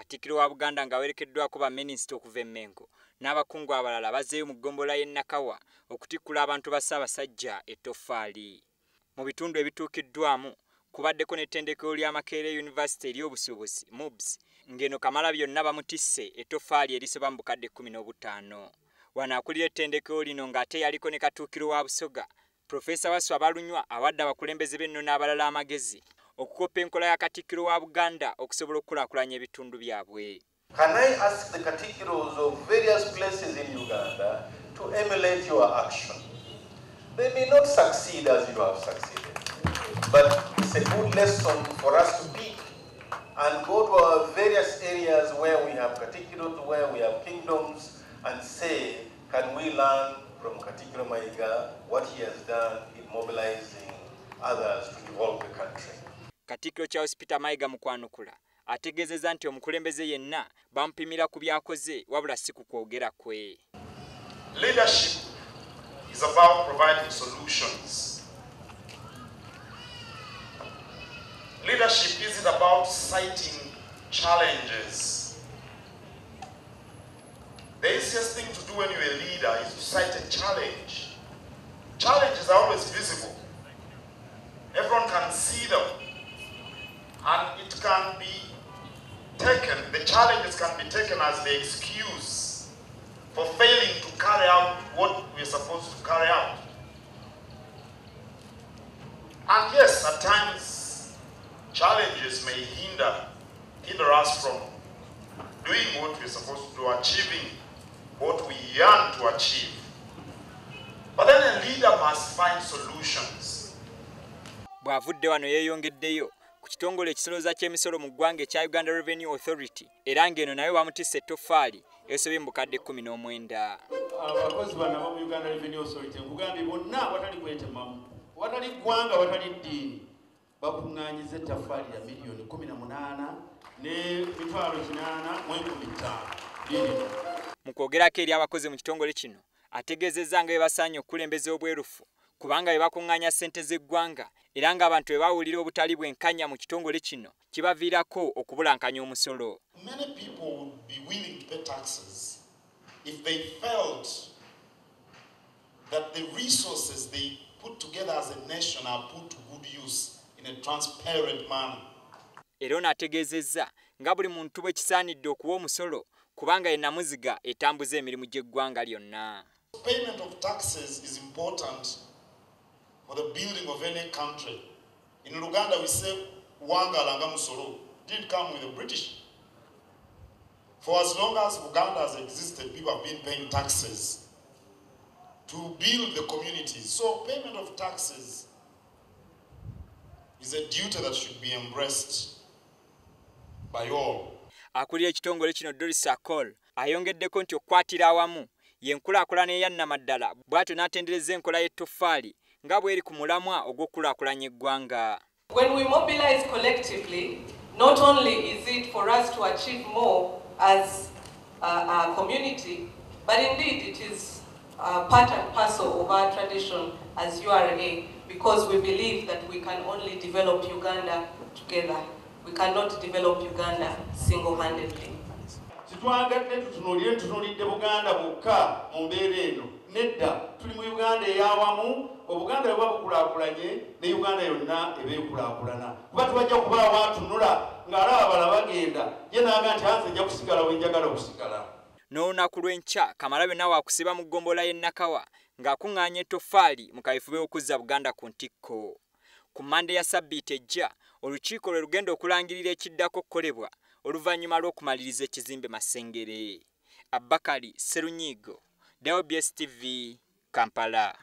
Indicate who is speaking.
Speaker 1: Katikkiro wa Buganda ng'awerekeddwako baminisita okuva e Mmengo n'abakungu abalala bazzeeyo mu ggombolola y'e Nakawa okutikkula abantu ba Ssaabasajja ettoffaali. Mu bitundu ebituukiddwamu kubaddeko n'ettendekero lya Makerere University ery'obusuubuzi MUBS, ng'eno Kamalabyonna bamutisse ettoffaali erisoba mu bukadde 15. Wano akulira ettendekero lino ng'ate yaliko ne Katuukiro wa Busoga, Profesa Wasswa Balunywa awadde abakulembeze b'ennono abalala amagezi okukopa enkola ya Katikkiro wa Buganda okusobola okukulaakulanya ebitundu byabwe.
Speaker 2: Can I ask the Katikkiros of various places in Uganda to emulate your action? They may not succeed as you have succeeded, but it's a good lesson for us to pick and go to our various areas where we have Katikkiros, where we have kingdoms, and say, can we learn from Katikkiro Mayiga what he has done in mobilizing others to develop the country?
Speaker 1: Katikkiro Charles Peter Mayiga mu kwanukula ategeezezza nti omukulembeze yenna bamupimira ku by'akoze wabula si ku kwogera kwe.
Speaker 3: Leadership is about providing solutions. Leadership isn't about citing challenges. The easiest thing to do when you're a leader is to cite a challenge. Challenges are always visible. Everyone can see them. And it can be taken, the challenges can be taken as the excuse for failing to carry out what we're supposed to carry out. And yes, at times, challenges may hinder us from doing what we're supposed to do, achieving what we yearn to achieve. But then a leader must find solutions.
Speaker 1: Bw'avudde wano yeeyongeddeyo ku kitongole ekisolooza ky'emisolo mu ggwanga ekya Uganda Revenue Authority, era ng'eno nayo bamutisse ettoffaali esobye mu bukadde 19.
Speaker 4: Abakozi bano aba Uganda Revenue Authority nkugambye bonna watali kwetemamu, watali ggwanga, watali ddiini, bakuŋŋaanyiza ettaffaali lya miliyoni 18 n'emitwalo 805.
Speaker 1: Mu kwogerako eri abakozi mu kitongole kino ategeezezza nga bwe basaanye okukulembeza obwerufu kubanga bwe bakuŋŋaanya ssente z'eggwanga, era ng'abantu bwe bawulira obutali bwenkanya mu kitongole kino kibaviirako okubulankanya omusolo.
Speaker 3: Many people would be willing to pay taxes if they felt that the resources they put together as a nation are put to good use in a transparent manner.
Speaker 1: Era ono ategeezezza nga buli muntu bwe kisaanidde okuwa omusolo kubanga ye nnamuziga etambuza emirimu gy'eggwanga lyonna.
Speaker 3: Payment of taxes is important for the building of any country. In Uganda we say wangala nga musolo. Didn't come with the British. For as long as Uganda has existed, people have been paying taxes to build the communities. So payment of taxes is a duty that should be embraced by all.
Speaker 1: Akulira ekitongole kino Doris Akol ayongeddeko nti okukwatira awamu y'enkulaakulana eyannamaddala, bw'atyo n'atendereza enkola y'ettoffaali nga bw'eri ku mulamwa ogw'okukulaakulanya eggwanga.
Speaker 5: When we mobilize collectively, not only is it for us to achieve more as a community, but indeed it is part and parcel of our tradition as URA, because we believe that we can only develop Uganda together. We cannot develop Uganda single-handedly.
Speaker 4: Sitwagadde tutunuulire tutunuulidde Buganda bwokka mu mbeera eno. Nedda, tuli mu Uganda ey'awamu, Obuganda bwe buba bukulaakulanye ne Uganda yonna eba ekulaakulana. Kuba tubajja kubaawo atunula ng'alaba bala bagenda, ye n'agamba nti nze nja kusigala we njagala okusigala.
Speaker 1: N'olunaku lw'enkya Kamalabyonna waakusiba mu ggombolola y'e Nakawa ng'akuŋŋaanya ettoffaali mu kaweefube w'okuzza Buganda ku ntikko. Ku Mmande ya Ssabbiiti ejja, olukiiko lwe lugenda okulangirira ekiddako okukolebwa oluvannyuma lw'okumaliriza ekizimbe Masengere. Abakali Serunyigo, WBS TV, Kampala.